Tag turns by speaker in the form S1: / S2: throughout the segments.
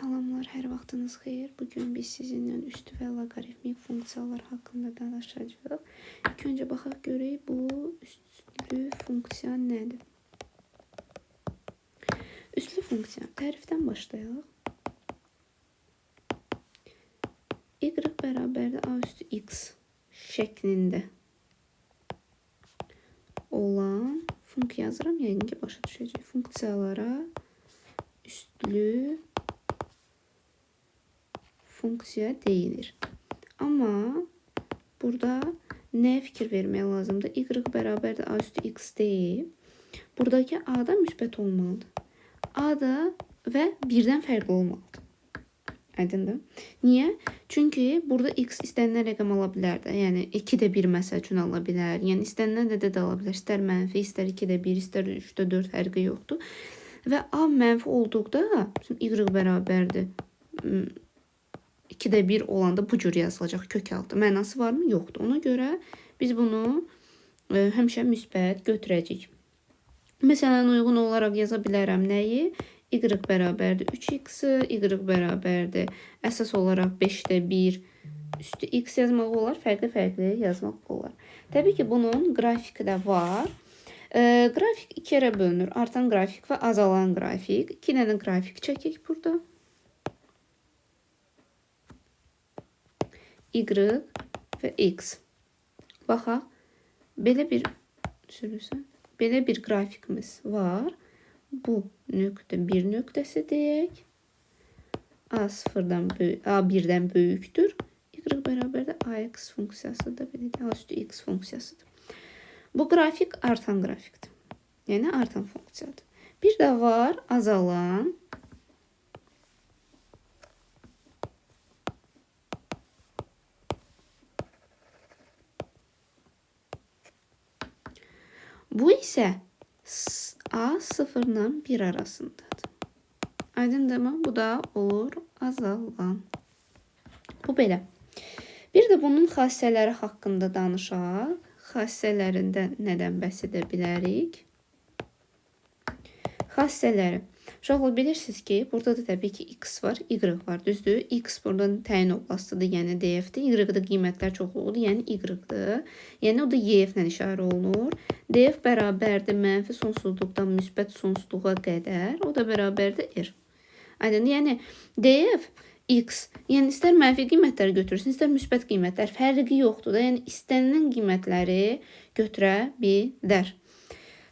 S1: Salamlar, hər vaxtınız xeyir. Bugün biz sizinlə üstü və loqaritmik funksiyalar haqqında danışacağıq. İlk öncə baxaq görək bu üstlü funksiya nədir? Üslü funksiya. Tərifdən başlayaq. Y bərabərdir a üstü x şəklində olan funksiya yazıram, yəqin ki başa düşəcək. Funksiyalara üstlü funksiya deyilir. Amma burada nəyə fikir vermək lazımdır? Y bərabərdir a üstü x deyil. Buradakı a da müsbət olmalıdır. A da və birdən fərqli olmalıdır. Aydındır? Niyə? Çünki burada x istənilən rəqəm ala bilər də. Yəni 2 də 1 məsəl üçün ala bilər. Yəni istənilən ədəd ala bilər. İstər mənfi, istər 2 də 1, istər 3 də 4 fərqi yoxdur. Və a mənfi olduqda y bərabərdir 2-də 1 olanda bu cür yazılacaq kök altı. Mənası varmı? Yoxdur. Ona görə biz bunu həmişə müsbət götürəcəyik. Məsələn, uyğun olaraq yaza bilərəm nəyi? Y bərabərdir 3x, y bərabərdir əsas olaraq 5-də 1 üstü x yazmaq olar, fərqli-fərqli yazmaq olar. Təbii ki, bunun qrafiki də var. Qrafik iki yerə bölünür. Artan qrafik və azalan qrafik. İki dənə qrafik çəkək burada. Y və X. Baxaq, belə bir sürürsən, belə bir qrafikimiz var. Bu nöqtə 1 nöqtəsi deyək. A sıfırdan böyük, A 1-dən böyükdür. Y bərabərdir AX funksiyasıdır. Belə də A üstü X funksiyasıdır. Bu qrafik artan qrafikdir. Yəni artan funksiyadır. Bir də var azalan. Bu isə A 0 ilə 1 arasındadır. Aydındırmı? Bu da olur azalan. Bu belə. Bir də bunun xassələri haqqında danışaq. Xassələrində nədən bəhs edə bilərik? Xassələri. Uşaqlar bilirsiniz ki, burada da təbii ki x var, y var, düzdür? X buradan təyin oblastıdır, yəni df-dir. Y-də qiymətlər çoxluğudur, yəni y-dir. Yəni o da yf ilə işarə olunur. Df bərabərdir mənfi sonsuzluqdan müsbət sonsuzluğa qədər. O da bərabərdir r. Aydın, yəni df x, yəni istər mənfi qiymətləri götürsün, istər müsbət qiymətlər, fərqi yoxdur da. Yəni istənilən qiymətləri götürə bilər.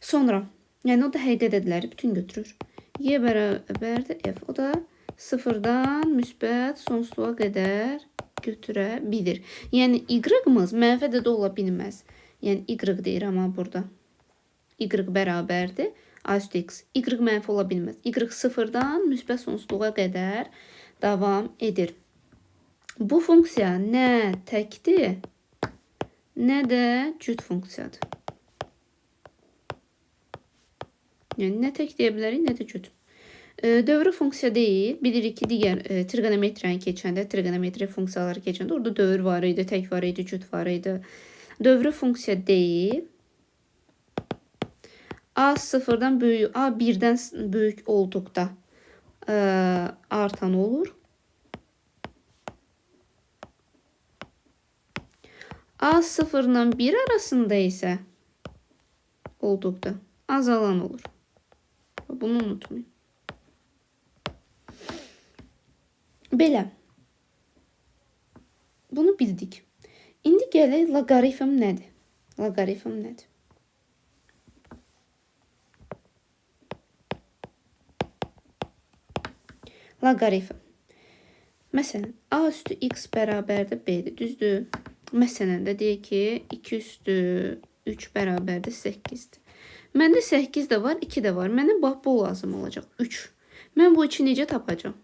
S1: Sonra, yəni o da həqiqi ədədləri bütün götürür. Y bərabərdir f. O da sıfırdan müsbət sonsuzluğa qədər götürə bilir. Yəni y-imiz mənfi ədəd ola bilməz. Yəni y deyirəm ha burada. Y bərabərdir a üstü x. Y mənfi ola bilməz. Y sıfırdan müsbət sonsuzluğa qədər davam edir. Bu funksiya nə təkdir, nə də cüt funksiyadır. Yəni nə tək deyə bilərik, nə də cüt. Dövrü funksiya deyil. Bilirik ki, digər trigonometriyəni keçəndə, trigonometri funksiyaları keçəndə orada dövr var idi, tək var idi, cüt var idi. Dövrü funksiya deyil. A sıfırdan böyük, A 1-dən böyük olduqda artan olur. A 0 ilə 1 arasında isə olduqda azalan olur. Bunu unutmayın. Belə. Bunu bildik. İndi gələk loqaritm nədir? Loqaritm nədir? Loqaritm. Məsələn, a üstü x bərabərdir b-dir. Düzdür? Məsələn də deyək ki, 2 üstü 3 bərabərdir 8-dir. Məndə 8 də var, 2 də var. Mənə bax bu lazım olacaq. 3. Mən bu 3-ü necə tapacağam?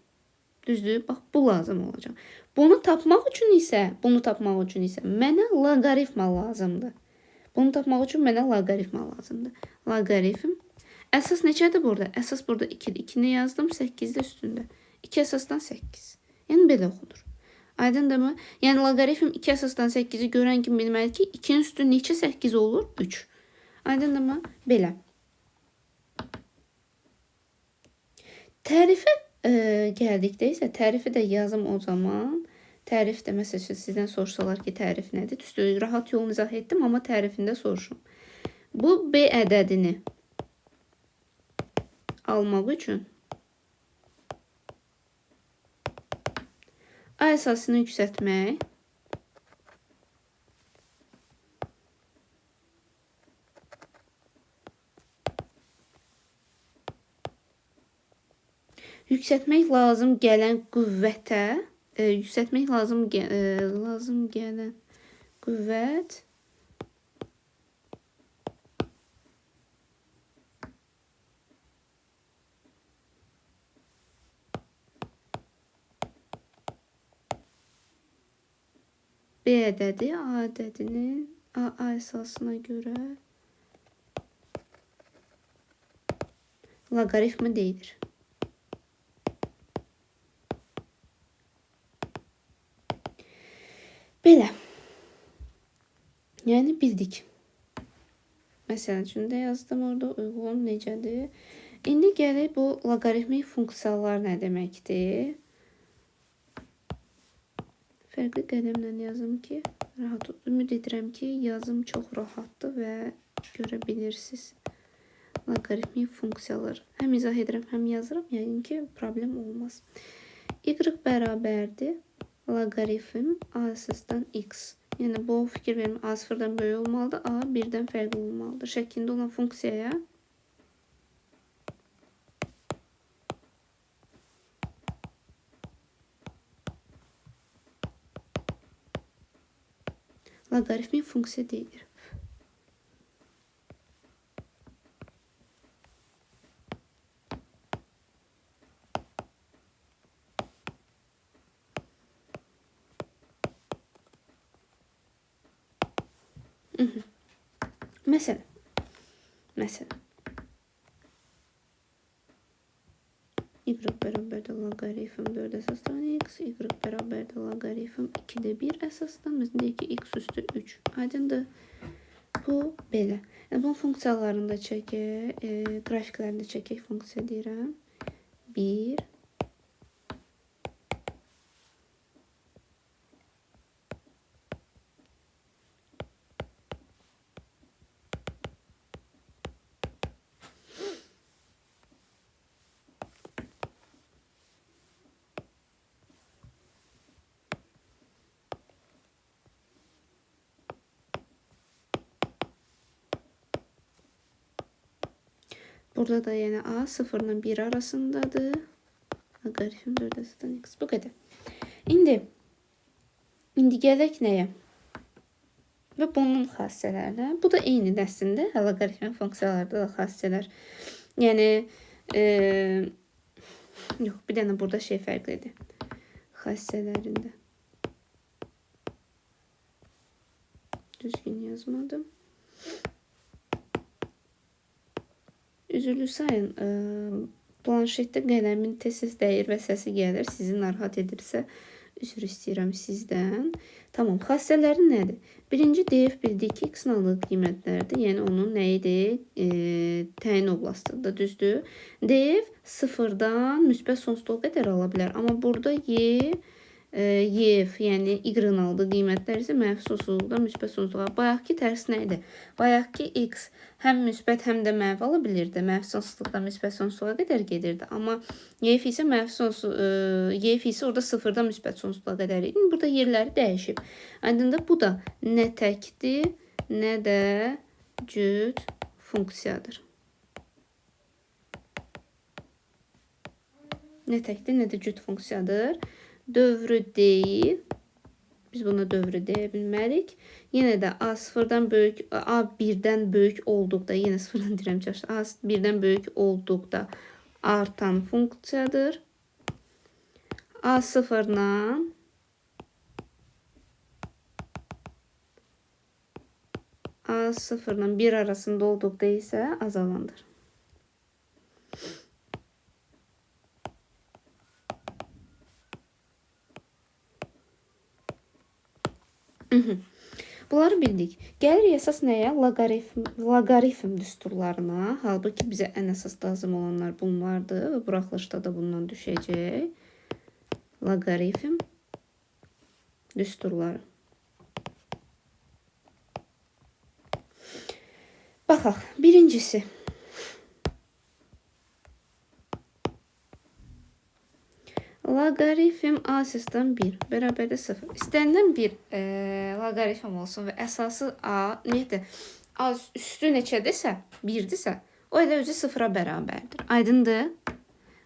S1: Düzdür? Bax bu lazım olacaq. Bunu tapmaq üçün isə, mənə loqaritma lazımdır. Bunu tapmaq üçün mənə loqaritma lazımdır. Loqaritm. Əsas neçədir burada? Əsas burada 2-dir. 2-ni yazdım, 8 də üstündə. 2 əsasdan 8. Yəni belə oxunur. Aydındırmı? Yəni loqaritm 2 əsasdan 8-i görən kimi bilməlidir ki, 2-nin üstü neçə 8 olur? 3. Aydındırmı? Belə. Tərifə Gəldikdə isə tərifi də yazım o zaman. Tərif də məsəl üçün sizdən soruşsalar ki, tərif nədir? Düzdür, rahat yolunu izah etdim, amma tərifini də soruşum. Bu B ədədini almaq üçün A əsasını yüksəltmək lazım gələn qüvvətə, yüksəltmək lazım gələn qüvvət B ədədi A ədədinin A əsasına görə loqaritmi deyilir. Belə. Yəni bildik. Məsəl üçün də yazdım orada uyğun necədir. İndi gələk bu loqaritmik funksiyalar nə deməkdir? Fərqli qələmlə yazım ki, rahat. Ümid edirəm ki, yazım çox rahatdır və görə bilirsiniz. Loqaritmik funksiyalar. Həm izah edirəm, həm yazıram. Yəqin ki, problem olmaz. Y bərabərdir loqaritm A əsasdan x. Yəni, bu fikir verim, A sıfırdan böyük olmalıdır, A birdən fərqli olmalıdır. Şəklində olan funksiyaya loqaritmik funksiya deyilir. Məsələn, y bərabərdir loqaritm 4 əsasdan x, y bərabərdir loqaritm 2-də 1 əsasdan, məsələn, deyək ki, x üstü 3. Aydındır? Bu, belə. Yəni, bunun funksiyalarını da çəkək, qrafiklərini də çəkək, funksiya deyirəm. 1, Burada da yəni A 0 ilə 1 arasındadır. Loqaritm 4 əsasdan x. Bu qədər. İndi gələk nəyə? Və bunun xassələrinə. Bu da eynidir əslində. Loqaritmik funksiyalarda da xassələr. Yəni, yox, bir dənə burada şey fərqlidir. Xassələrində. Düzgün yazmadım. Üzürlü sayın, planşetdə qələmin tez-tez dəyir və səsi gəlir. Sizi narahat edirsə, üzr istəyirəm sizdən. Tamam, xassələri nədir? Birinci DF bildik ki, x-in aldığı qiymətlərdir. Yəni, onun nə idi? Təyin oblastıdır, düzdür. DF sıfırdan müsbət sonsuzluğa qədər ala bilər. Amma burada YF, yəni Y-in aldığı qiymətlər isə mənfi sonsuzluqdan müsbət sonsuzluğa. Bayaqki tərsi nə idi? Bayaqki X həm müsbət, həm də mənfi ala bilirdi. Mənfi sonsuzluqdan müsbət sonsuzluğa qədər gedirdi. Amma YF isə YF isə orada sıfırdan müsbət sonsuzluğa qədər idi. İndi burada yerləri dəyişib. Aydındır, bu da nə təkdir, nə də cüt funksiyadır. Nə təkdir, nə də cüt funksiyadır. Dövrü deyil. Biz buna dövrü deyə bilmərik. Yenə də A sıfırdan böyük, A birdən böyük olduqda, yenə sıfırdan deyirəm, çaşdı. A birdən böyük olduqda artan funksiyadır. A sıfırla 1 arasında olduqda isə azalandır. Bunları bildik. Gəlirik əsas nəyə? Loqaritm düsturlarına. Halbuki bizə ən əsas lazım olanlar bunlardır və buraxılışda da bundan düşəcək. Loqaritm düsturları. Baxaq, birincisi. Loqaritm A əsasdan 1 bərabərdir 0. İstənilən bir loqaritm olsun və əsası A, ümumiyyətlə, A üstü neçədirsə, 1-dirsə, o elə özü 0-a bərabərdir. Aydındır?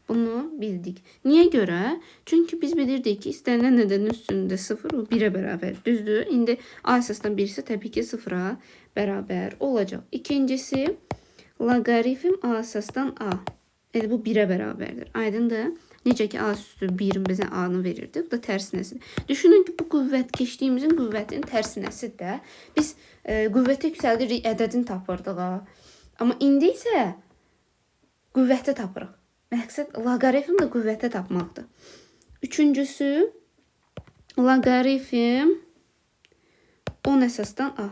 S1: Bunu bildik. Niyə görə? Çünki biz bilirdik ki, istənilən ədədin üstündə 0, o 1-ə bərabər. Düzdür? İndi A əsasdan 1 isə təbii ki, 0-a bərabər olacaq. İkincisi, loqaritm A əsasdan A. Yəni, bu 1-ə bərabərdir. Aydındır? Necə ki, A üstü 1-in bizə A-nı verirdi. Bu da tərsinəsidir. Düşünün ki, bu qüvvət, keçdiyimizin qüvvətinin tərsinəsidir də. Biz qüvvəti yüksəldirik, ədədini tapırdıq. Amma indi isə qüvvəti tapırıq. Məqsəd loqaritm də qüvvəti tapmaqdır. Üçüncüsü, loqaritm 10 əsasdan A.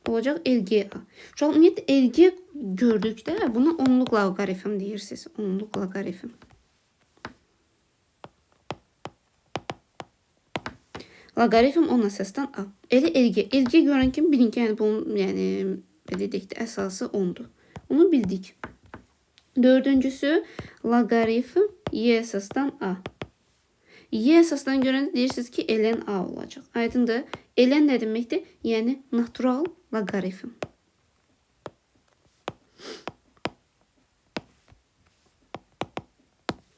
S1: Olacaq LGA. Uşaq, ümumiyyətlə, LG gördükdə buna onluq loqaritm deyirsiniz. Onluq loqaritm. Loqaritm 10 əsasdan A. Elə LG. LG görən kimi bilin ki, yəni bunun, yəni, belə deyək də, əsası 10-dur. Onu bildik. Dördüncüsü, loqaritm Y əsasdan A. Y əsasdan görəndə deyirsiniz ki, ln A olacaq. Aydındır? Ln nə deməkdir? Yəni, natural loqaritm.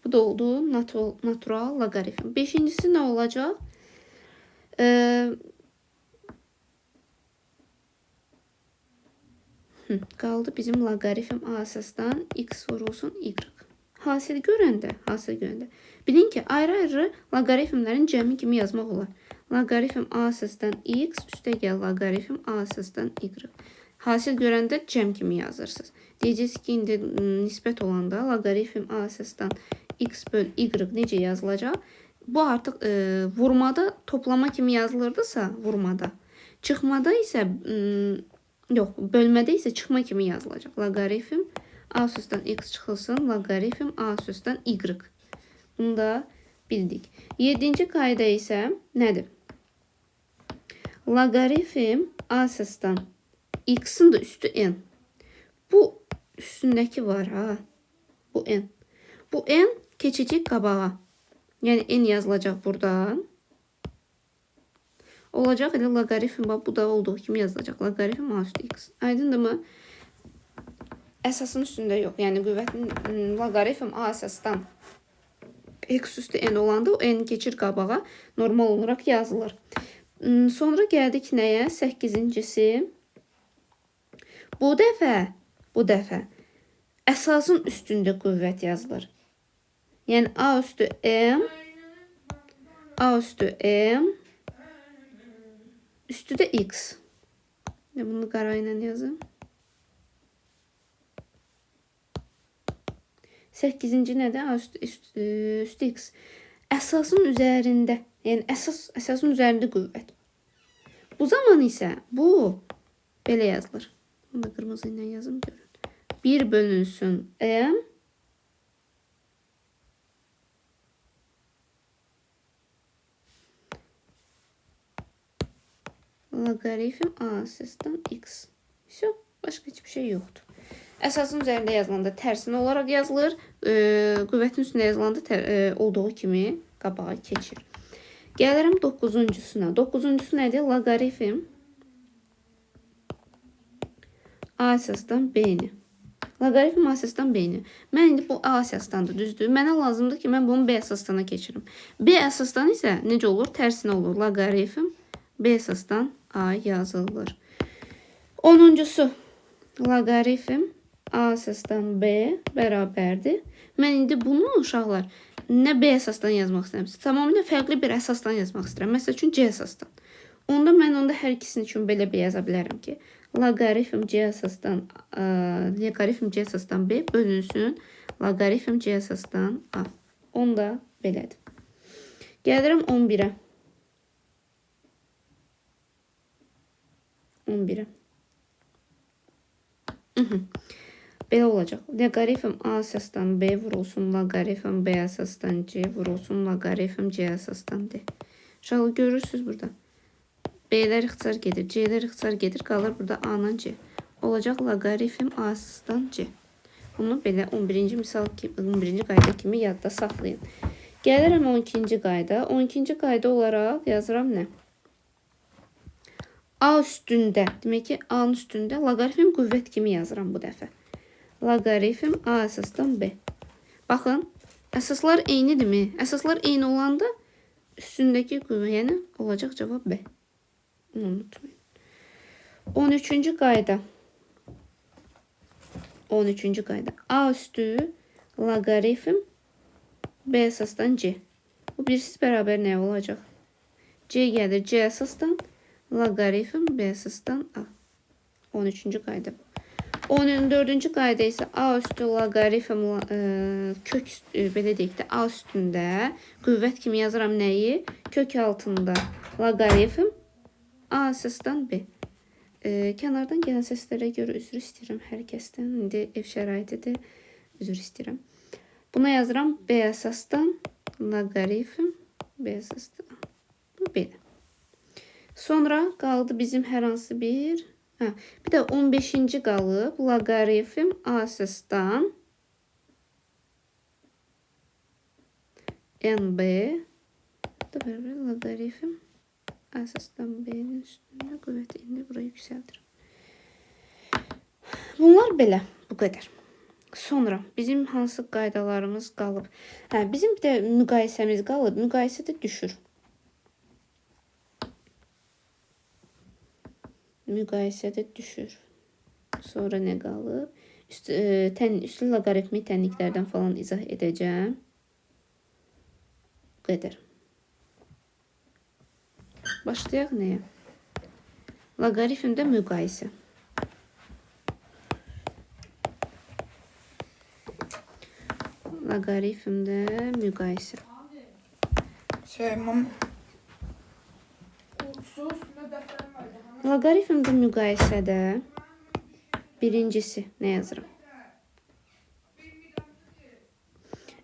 S1: Bu da oldu natural loqaritm. Beşincisi nə olacaq? Qaldı bizim loqaritm A əsasdan x vurulsun y. Hasil görəndə. Bilin ki, ayrı-ayrı loqaritmlərin cəmi kimi yazmaq olar. Loqaritm A əsasdan x, üstə gəl loqaritm A əsasdan y. Hasil görəndə cəm kimi yazırsınız. Deyəcəksiniz ki, indi nisbət olanda loqaritm A əsasdan x böl y necə yazılacaq? Bu artıq vurmada toplama kimi yazılırdısa, vurmada. Çıxmada isə, yox, bölmədə isə çıxma kimi yazılacaq. Loqaritm A əsasdan x çıxılsın, loqaritm A əsasdan y. Bunu da bildik. Yedinci qayda isə nədir? Loqaritm A əsasdan x-in də üstü n. Bu üstündəki var ha. Bu n. Bu n keçəcək qabağa. Yəni n yazılacaq buradan. Olacaq elə loqaritm, bax, bu da olduğu kimi yazılacaq. Loqaritm A üstü x. Aydındırmı? Əsasın üstündə yox. Yəni qüvvətin loqaritm A əsasdan x üstü n olanda o n keçir qabağa. Normal olaraq yazılır. Sonra gəldik nəyə? 8-incisi. Bu dəfə əsasın üstündə qüvvət yazılır. Yəni A üstü m, A üstü m, üstü də x. Bunu qara ilə yazım. 8-ci nədir? A üstü x. Əsasın üzərində, yəni əsasın üzərində qüvvət. Bu zaman isə bu belə yazılır. Bunu da qırmızı ilə yazım, görün. 1 bölünsün m loqaritm A əsasdan x. Vəsə, başqa heç bir şey yoxdur. Əsasın üzərində yazılanda tərsinə olaraq yazılır. Qüvvətin üstündə yazılanda olduğu kimi qabağa keçir. Gəlirəm 9-uncusuna. 9-uncusu nədir? Loqaritm A əsasdan B-ni. Loqaritm A əsasdan B-ni. Mən indi bu A əsasdandır, düzdür? Mənə lazımdır ki, mən bunu B əsasdana keçirim. B əsasdan isə necə olur? Tərsinə olur. Loqaritm B əsasdan A yazılır. 10-uncusu loqaritm A əsasdan B bərabərdir. Mən indi bunu uşaqlar nə B əsasdan yazmaq istəyirəm. Tamamilə fərqli bir əsasdan yazmaq istəyirəm. Məsəl üçün C əsasdan. Onda mən onda hər ikisini üçün belə bir yaza bilərəm ki, loqaritm C əsasdan loqaritm C əsasdan B bölünsün loqaritm C əsasdan A. Onda belədir. Gəlirəm 11-ə. 11-ə. Belə olacaq. Loqaritm A əsasdan B vurulsun, loqaritm B əsasdan C vurulsun, loqaritm C əsasdan D. Uşaqlar görürsünüz burada. B-lər ixtisar gedir, C-lər ixtisar gedir, qalır burada A ilə C. Olacaq loqaritm A əsasdan C. Bunu belə 11-ci misal kimi, 11-ci qayda kimi yadda saxlayın. Gəlirəm 12-ci qayda. 12-ci qayda olaraq yazıram nə? A üstündə, demək ki, A-nın üstündə loqaritm qüvvət kimi yazıram bu dəfə. Loqaritm A əsasdan B. Baxın, əsaslar eynidirmi? Əsaslar eyni olanda üstündəki qüvvə, yəni olacaq cavab B. Bunu unutmayın. 13-cü qayda. 13-cü qayda. A üstü loqaritm B əsasdan C. Bu birisi bərabər nə olacaq? C gəlir C əsasdan, loqaritm B əsasdan A. 13-cü qayda bu. 14-cü qayda isə A üstü loqaritm kök üstü, belə deyək də A üstündə qüvvət kimi yazıram nəyi? Kök altında loqaritm A əsasdan B. Kənardan gələn səslərə görə üzr istəyirəm hər kəsdən. İndi ev şəraitidir. Üzr istəyirəm. Buna yazıram B əsasdan loqaritm B əsasdan A. Bu belə. Sonra qaldı bizim hər hansı bir, hə, bir də 15-ci qalıb loqaritm A əsasdan NB da bərabər loqaritm A əsasdan B-nin üstündə qüvvəti indi bura yüksəldirəm. Bunlar belə, bu qədər. Sonra bizim hansı qaydalarımız qalıb? Hə, bizim bir də müqayisəmiz qalıb. Müqayisə də düşür. Müqayisədə düşür. Sonra nə qalıb? Üstü loqaritmik tənliklərdən falan izah edəcəm. Bu qədər. Başlayaq nəyə? Loqaritmdə müqayisə. Loqaritmdə müqayisə.
S2: Şey, mam.
S1: Loqaritmdə müqayisədə birincisi nə yazıram?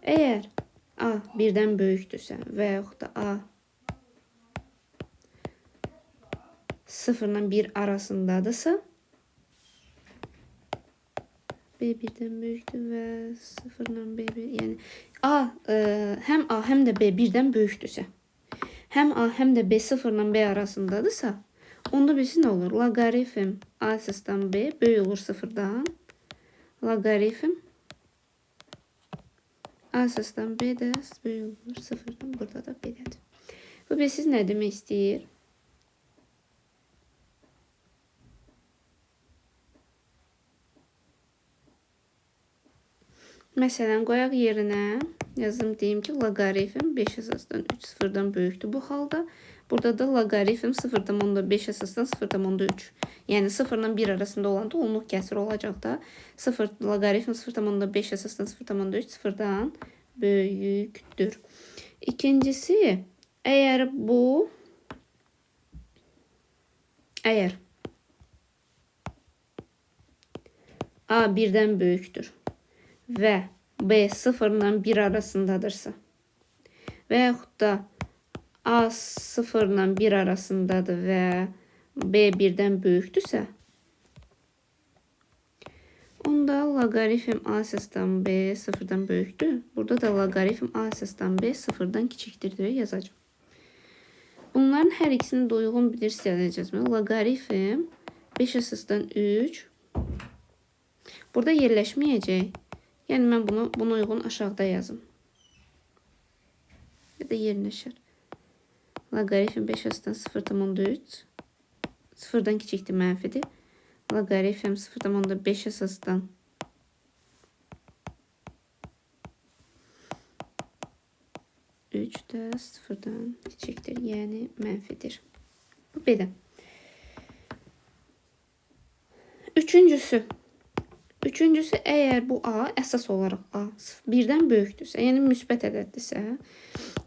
S1: Əgər A birdən böyükdürsə və yaxud da A 0-dan 1 arasındadırsa, B birdən böyükdür və 0-dan B 1, yəni A, həm A həm də B birdən böyükdürsə, həm A həm də B 0-dan B arasındadırsa, onda birisi nə olur? Loqaritm A əsasdan B böyük olur 0-dan. Loqaritm A əsasdan B də böyük olur 0-dan. Burada da belədir. Bu bilirsiniz nə demək istəyir? Məsələn, qoyaq yerinə yazım, deyim ki, loqaritm 5 əsasdan 3 sıfırdan böyükdür bu halda. Burada da loqaritm 0,5 əsasdan 0,3. Yəni 0 ilə 1 arasında olanda onluq kəsir olacaq da. 0 loqaritm 0,5 əsasdan 0,3 sıfırdan böyükdür. İkincisi, əgər bu əgər A birdən böyükdür və B 0 ilə 1 arasındadırsa və yaxud da A 0 ilə 1 arasındadır və B 1-dən böyükdürsə, onda loqaritm A əsasdan B 0-dan böyükdür. Burada da loqaritm A əsasdan B 0-dan kiçikdir deyə yazacağım. Bunların hər ikisini də uyğun bilirsiniz yazacağız. Loqaritm 5 əsasdan 3 burada yerləşməyəcək. Yəni mən bunu buna uyğun aşağıda yazım. Ya da yerləşər. Loqaritm 5 əsasdan 0,3 sıfırdan kiçikdir, mənfidir. Loqaritm 0,5 əsasdan 3 də sıfırdan kiçikdir, yəni mənfidir. Bu belə. Üçüncüsü. Üçüncüsü, əgər bu A əsas olaraq A birdən böyükdürsə, yəni müsbət ədəddirsə,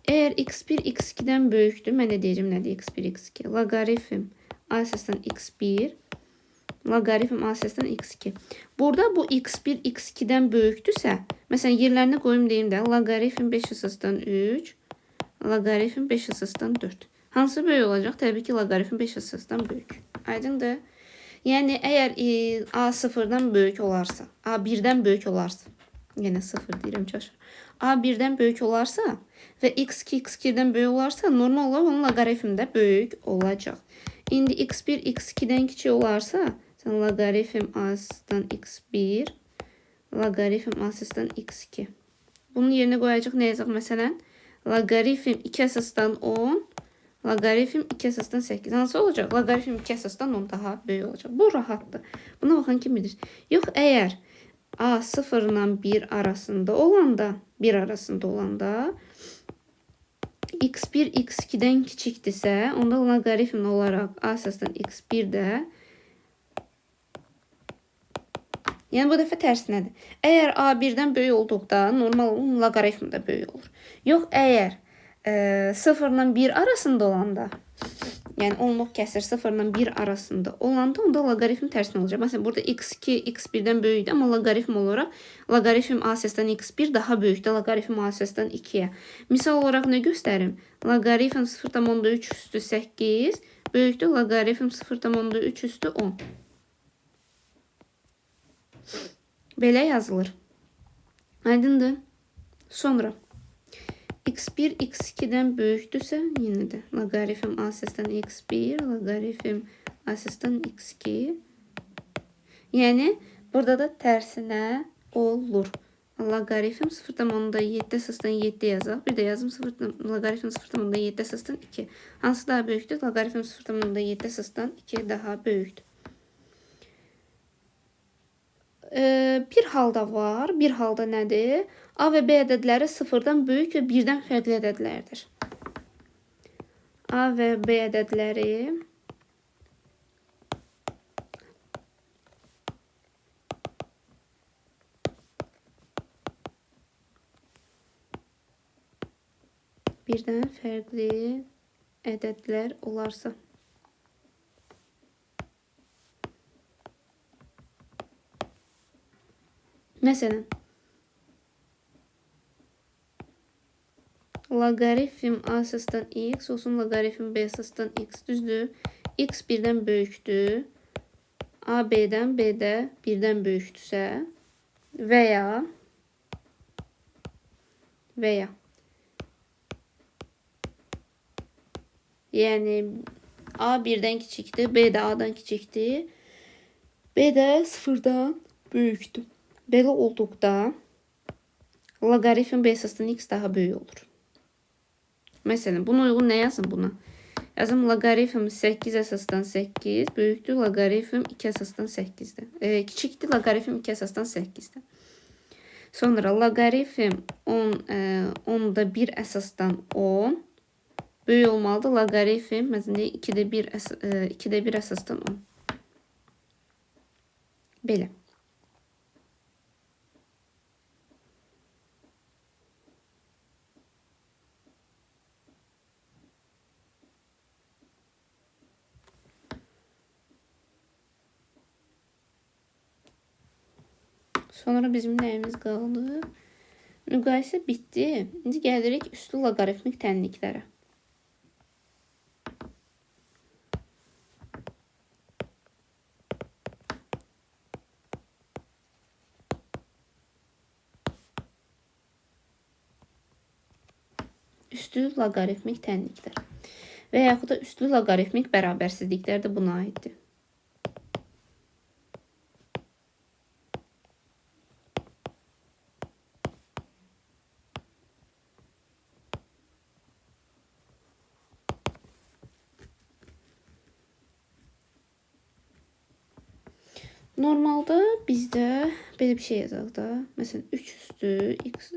S1: əgər x1 x2-dən böyükdür, mən də deyəcəm nədir x1 x2. Loqaritm A əsasdan x1, Loqaritm A əsasdan x2. Burada bu x1 x2-dən böyükdürsə, məsələn yerlərinə qoyum deyim də, loqaritm 5 əsasdan 3, loqaritm 5 əsasdan 4. Hansı böyük olacaq? Təbii ki, loqaritm 5 əsasdan böyük. Aydındır? Yəni əgər A 0-dan böyük olarsa, A 1-dən böyük olarsa, yenə 0 deyirəm, çaşır. A 1-dən böyük olarsa və x2 x2-dən böyük olarsa, normal olaraq onun loqaritmi də böyük olacaq. İndi x1 x2-dən kiçik olarsa, sən loqaritm A-dan x1, loqaritm A-dan x2. Bunun yerinə qoyacaq nə yazacaq məsələn? Loqaritm 2 əsasdan 10, loqaritm 2 əsasdan 8. Hansı olacaq? Loqaritm 2 əsasdan 10 daha böyük olacaq. Bu rahatdır. Buna baxan kim bilir? Yox, əgər A 0 ilə 1 arasında olanda, 1 arasında olanda x1 x2-dən kiçikdirsə, onda loqaritm olaraq A əsasdan x1 də, yəni bu dəfə tərsinədir. Əgər A 1-dən böyük olduqda normal onun loqaritmi də böyük olur. Yox, əgər 0 ilə 1 arasında olanda, yəni onluq kəsir 0 ilə 1 arasında olanda onda loqaritm tərsinə olacaq. Məsələn, burada x2 x1-dən böyükdür, amma loqaritm olaraq loqaritm A əsasdan x1 daha böyükdür loqaritm A əsasdan 2-yə. Misal olaraq nə göstərim? Loqaritm 0,3 üstü 8 böyükdür loqaritm 0,3 üstü 10. Belə yazılır. Aydındır? Sonra x1 x2-dən böyükdürsə, yenə də loqaritm A əsasdan x1, loqaritm A əsasdan x2. Yəni burada da tərsinə olur. Loqaritm 0,7 əsasdan 7 yazaq. Bir də yazım loqaritm 0,7 əsasdan 2. Hansı daha böyükdür? Loqaritm 0,7 əsasdan 2 daha böyükdür. Bir halda var. Bir halda nədir? A və B ədədləri 0-dan böyük və 1-dən fərqli ədədlərdir. A və B ədədləri birdən fərqli ədədlər olarsa. Məsələn, loqaritm A əsasdan x olsun loqaritm B əsasdan x, düzdür? X 1-dən böyükdür. A B-dən, B də 1-dən böyükdürsə və ya yəni A 1-dən kiçikdir, B də A-dan kiçikdir, B də 0-dan böyükdür. Belə olduqda loqaritm B əsasdan x daha böyük olur. Məsələn, buna uyğun nə yazım buna? Yazım loqaritm 8 əsasdan 8 böyükdür loqaritm 2 əsasdan 8-dir. Kiçikdir loqaritm 2 əsasdan 8-dir. Sonra loqaritm 10, 10-da 1 əsasdan 10 böyük olmalıdır. Loqaritm məsələn 2-də 1 əsasdan 10. Belə. Sonra bizim nəyimiz qaldı? Müqayisə bitdi. İndi gəlirik üslü loqaritmik tənliklərə. Üslü loqaritmik tənliklər və yaxud da üslü loqaritmik bərabərsizliklər də buna aiddir. Normalda bizdə belə bir şey yazaq da. Məsələn 3 üstü x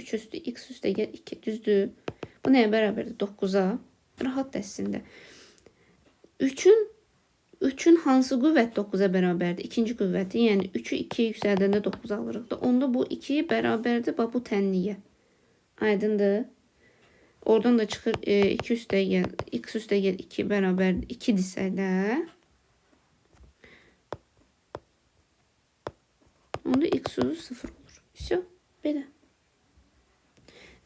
S1: 3 üstü x üstə gəl 2, düzdür? Bu nəyə bərabərdir? 9-a. Rahat əslində. 3-ün hansı qüvvət 9-a bərabərdir? İkinci qüvvəti, yəni 3-ü 2-yə yüksəldəndə 9 alırıq da. Onda bu 2 bərabərdir bax bu tənliyə. Aydındır? Oradan da çıxır 2 üstə gəl x üstə gəl 2 bərabərdir 2-dirsə də Onda x üstü 0 olur. Vse, belə.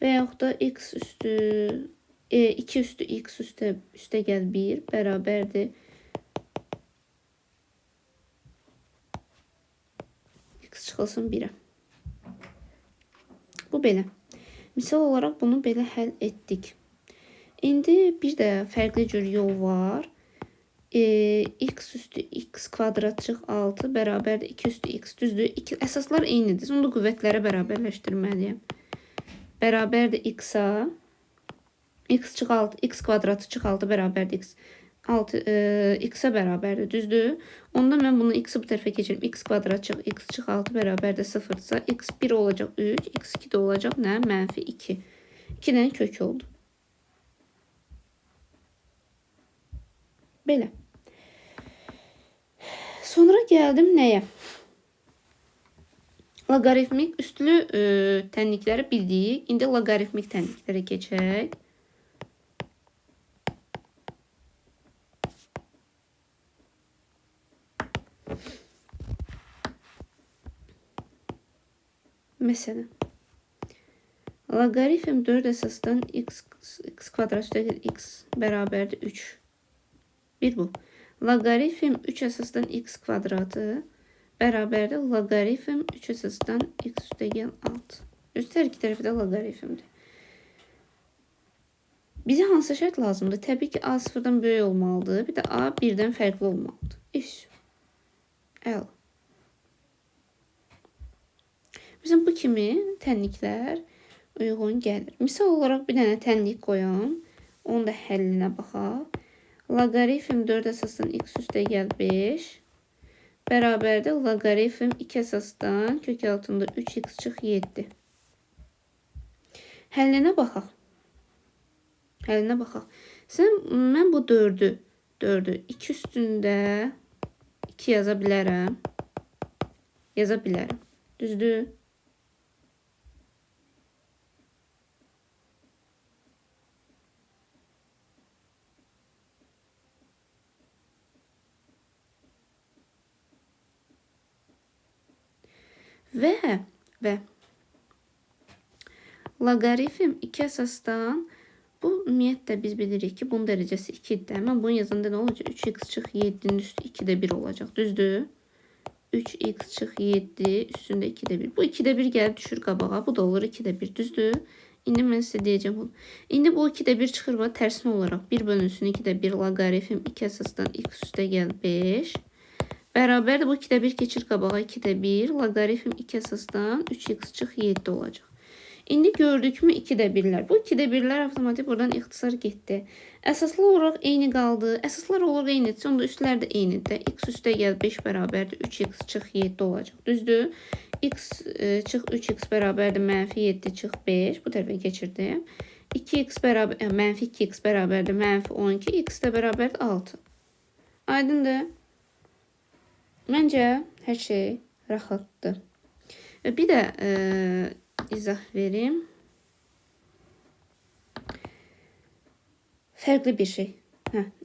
S1: Və yaxud da x üstü 2 üstü x üstə gəl 1 bərabərdir. X çıxılsın 1-ə. Bu belə. Misal olaraq bunu belə həll etdik. İndi bir də fərqli cür yol var. X üstü x kvadrat çıx 6 bərabərdir 2 üstü x. Düzdür? İki, əsaslar eynidir. Onu da qüvvətlərə bərabərləşdirməliyəm. Bərabərdir x-a. X çıx 6, x kvadratı çıx 6 bərabərdir x. 6 x-a bərabərdir. Düzdür? Onda mən bunu x-i bu tərəfə keçirim. X kvadrat çıx x çıx 6 bərabərdir 0-dırsa x1 olacaq 3, x2 də olacaq nə? Mənfi 2. 2 dənə kök oldu. Belə. Sonra gəldim nəyə? Loqaritmik üslü tənlikləri bildik. İndi loqaritmik tənliklərə keçək. Məsələn, loqaritm 4 əsasdan x, x kvadrat üstəgəl x bərabərdir 3. Bir bu. Loqaritm 3 əsasdan x kvadratı bərabərdir loqaritm 3 əsasdan x üstəgəl 6. Üstə hər iki tərəfi də loqaritmdir. Bizə hansı şərt lazımdır? Təbii ki, a sıfırdan böyük olmalıdır. Bir də a 1-dən fərqli olmalıdır. İş. Əla. Məsələn, bu kimi tənliklər uyğun gəlir. Misal olaraq bir dənə tənlik qoyam. Onun da həllinə baxaq. Loqaritm 4 əsasdan x üstəgəl 5 bərabərdir loqaritm 2 əsasdan kök altında 3x çıx 7. Həllinə baxaq. Həllinə baxaq. Mən bu 4-ü 2 üstündə 2 yaza bilərəm. Yaza bilərəm. Düzdür? Və loqaritm 2 əsasdan bu ümumiyyətlə biz bilirik ki, bunun dərəcəsi 2-dir. Mən bunu yazanda nə olacaq? 3x çıx 7-nin üstü 2-də 1 olacaq. Düzdür? 3x çıx 7 üstündə 2-də 1. Bu 2-də 1 gəlib düşür qabağa. Bu da olur 2-də 1. Düzdür? İndi mən sizə deyəcəm bunu. İndi bu 2-də 1 çıxır və tərsinə olaraq 1 bölünsün 2-də 1 loqaritm 2 əsasdan x üstə gəl 5. Bərabərdir. Bu 2-də 1 keçir qabağa 2-də 1. Loqaritm 2 əsasdan 3x çıx 7 olacaq. İndi gördükmü 2-də 1-lər. Bu 2-də 1-lər avtomatik buradan ixtisar getdi. Əsaslı olaraq eyni qaldı. Əsaslar olaraq eynidirsə, onda üstlər də eynidir. X üstə gəl 5 bərabərdir. 3x çıx 7 olacaq. Düzdür? X çıx 3x bərabərdir. Mənfi 7 çıx 5. Bu tərəfə keçirdim. 2x bərabər, mənfi 2x bərabərdir. Mənfi 12. X də bərabərdir 6. Aydındır? Məncə hər şey rahatdır. Bir də izah verim. Fərqli bir şey.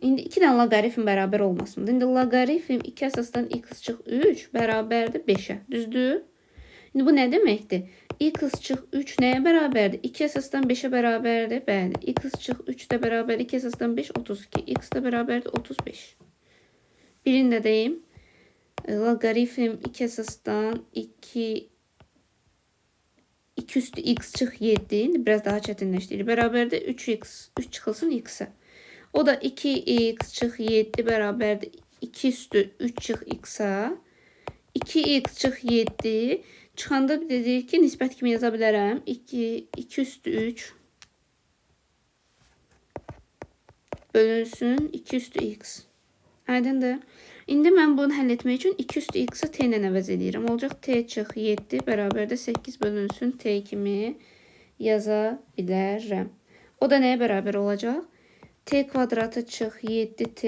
S1: İndi 2 dənə loqaritm bərabər olmasın. İndi loqaritm 2 əsasdan x çıx 3 bərabərdir 5-ə. Düzdür? İndi bu nə deməkdir? X çıx 3 nəyə bərabərdir? 2 əsasdan 5-ə bərabərdir. Bəli. X çıx 3 də bərabərdir. 2 əsasdan 5 32. X də bərabərdir 35. Birini də deyim. Loqaritm 2 əsasdan 2 üstü x çıx 7. İndi biraz daha çətinləşdirir. Bərabərdir 3x. 3 çıxılsın x-ə. O da 2x çıx 7 bərabərdir 2 üstü 3 çıx x-a. 2x çıx 7. Çıxanda bir də deyir ki, nisbət kimi yaza bilərəm. 2 üstü 3 bölünsün 2 üstü x. Aydındır? İndi mən bunu həll etmək üçün 2 üstü x-i t ilə əvəz edirəm. Olacaq t çıx 7 bərabərdə 8 bölünsün t kimi yaza bilərəm. O da nəyə bərabər olacaq? T kvadratı çıx 7t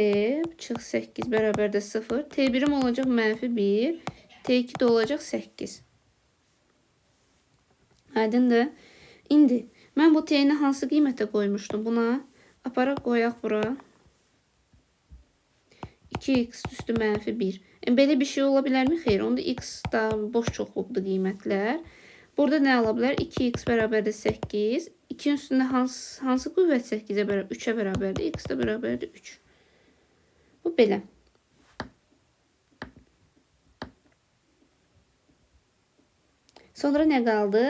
S1: çıx 8 bərabərdə 0. T1-im olacaq mənfi 1. T2 də olacaq 8. Aydındır? İndi mən bu t-ni hansı qiymətə qoymuşdum? Buna aparaq qoyaq bura. 2x üstü mənfi 1. Belə bir şey ola bilərmi? Xeyr. Onda x da boş çoxluqdur qiymətlər. Burada nə ala bilər? 2x bərabərdir 8. 2-nin üstündə hansı qüvvət 8-ə bərabər, 3-ə bərabərdir? X də bərabərdir 3. Bu belə. Sonra nə qaldı?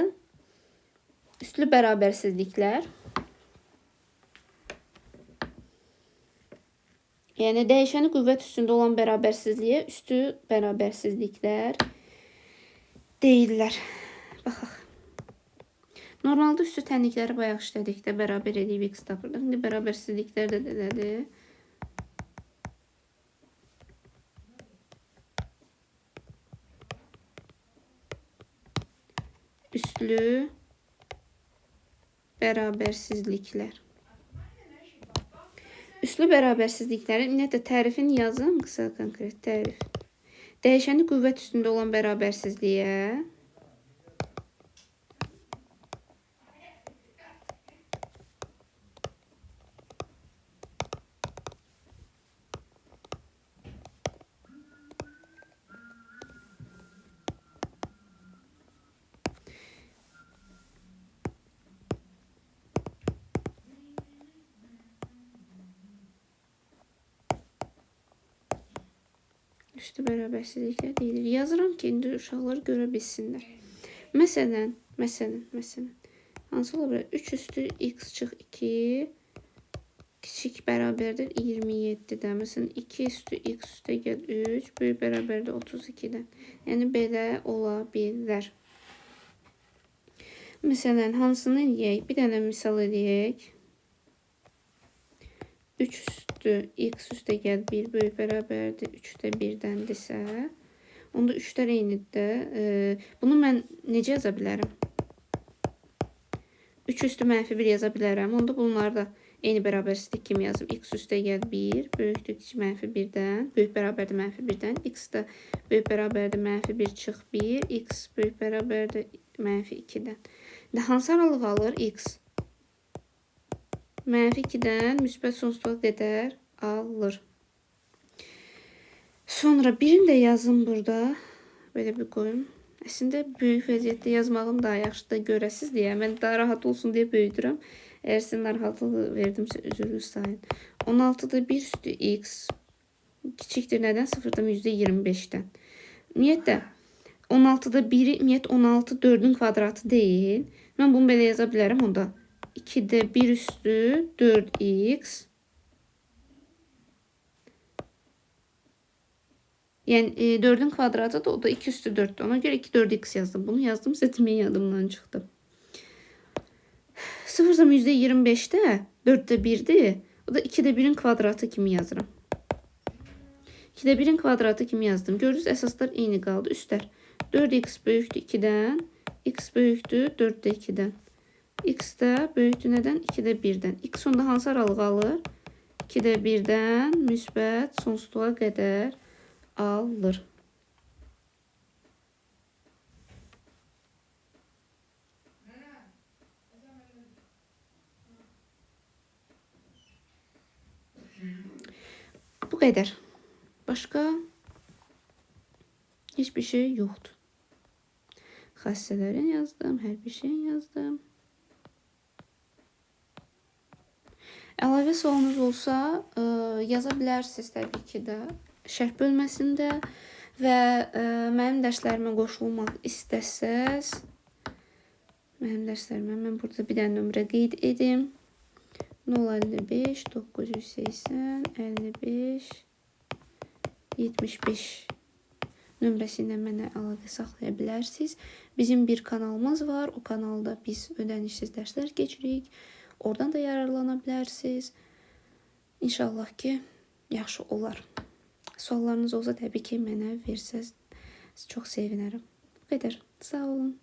S1: Üslü bərabərsizliklər. Yəni dəyişəni qüvvət üstündə olan bərabərsizliyə üstü bərabərsizliklər deyirlər. Baxaq. Normalda üstü tənlikləri bayaq işlədikdə bərabər edib x tapırdıq. İndi bərabərsizliklər də elədir. Üslü bərabərsizliklər. Üslü bərabərsizliklərin ümumiyyətlə tərifini yazım, qısa konkret tərif. Dəyişəni qüvvət üstündə olan bərabərsizliyə üstü bərabərsizliklər deyilir. Yazıram ki, indi uşaqlar görə bilsinlər. Məsələn, hansı ola bilər? 3 üstü x çıx 2 kiçik bərabərdir 27-dən. Məsələn, 2 üstü x üstə gəl 3 böyük bərabərdir 32-dən. Yəni, belə ola bilər. Məsələn, hansını eləyək? Bir dənə misal eləyək. 3 üstü x üstə gəl 1 böyük bərabərdir 3-də 1-dəndirsə, onda 3-lər eynidir. Bunu mən necə yaza bilərəm? 3 üstü mənfi 1 yaza bilərəm. Onda bunları da eyni bərabərsizlik kimi yazım. X üstə gəl 1 böyükdür mənfi 1-dən, böyük bərabərdir mənfi 1-dən. X də böyük bərabərdir mənfi 1 çıx 1, x böyük bərabərdir mənfi 2-dən. İndi hansı aralıq alır? X mənfi 2-dən müsbət sonsuzluğa qədər alır. Sonra birini də yazım burada. Belə bir qoyum. Əslində, böyük vəziyyətdə yazmağım daha yaxşıdır görəsiz deyə. Mən daha rahat olsun deyə böyüdürəm. Əgər sizin narahatlığı verdimsə, üzürlü sayın. 16-da 1 üstü x kiçikdir nədən? 0,25-dən. Ümumiyyətlə, 16-da 1-i, ümumiyyətlə, 16 4-ün kvadratı deyil. Mən bunu belə yaza bilərəm onda. 2-də 1 üstü 4x. Yəni 4-ün kvadratı da o da 2 üstü 4-dür. Ona görə 2 4x yazdım. Bunu yazdım, sizə deməyin yadımdan çıxdı. 0,25-də 4-də 1-dir. O da 2-də 1-in kvadratı kimi yazıram. 2-də 1-in kvadratı kimi yazdım. Gördünüz, əsaslar eyni qaldı. Üstlər 4x böyükdür 2-dən, x böyükdür 4-də 2-dən. X də böyükdür nədən? 2-də 1-dən. X onda hansı aralıq alır? 2-də 1-dən müsbət sonsuzluğa qədər alır. Bu qədər. Başqa heç bir şey yoxdur. Xassələrini yazdım, hər bir şeyini yazdım. Əlavə sualınız olsa, yaza bilərsiniz təbii ki də şərh bölməsində və mənim dərslərimə qoşulmaq istəsəz, mənim dərslərimə mən burada bir dənə nömrə qeyd edim. 055 980 55 75 nömrəsi ilə mənə əlaqə saxlaya bilərsiniz. Bizim bir kanalımız var. O kanalda biz ödənişsiz dərslər keçirik. Oradan da yararlana bilərsiniz. İnşallah ki, yaxşı olar. Suallarınız olsa təbii ki, mənə versəz çox sevinərəm. Bu qədər. Sağ olun.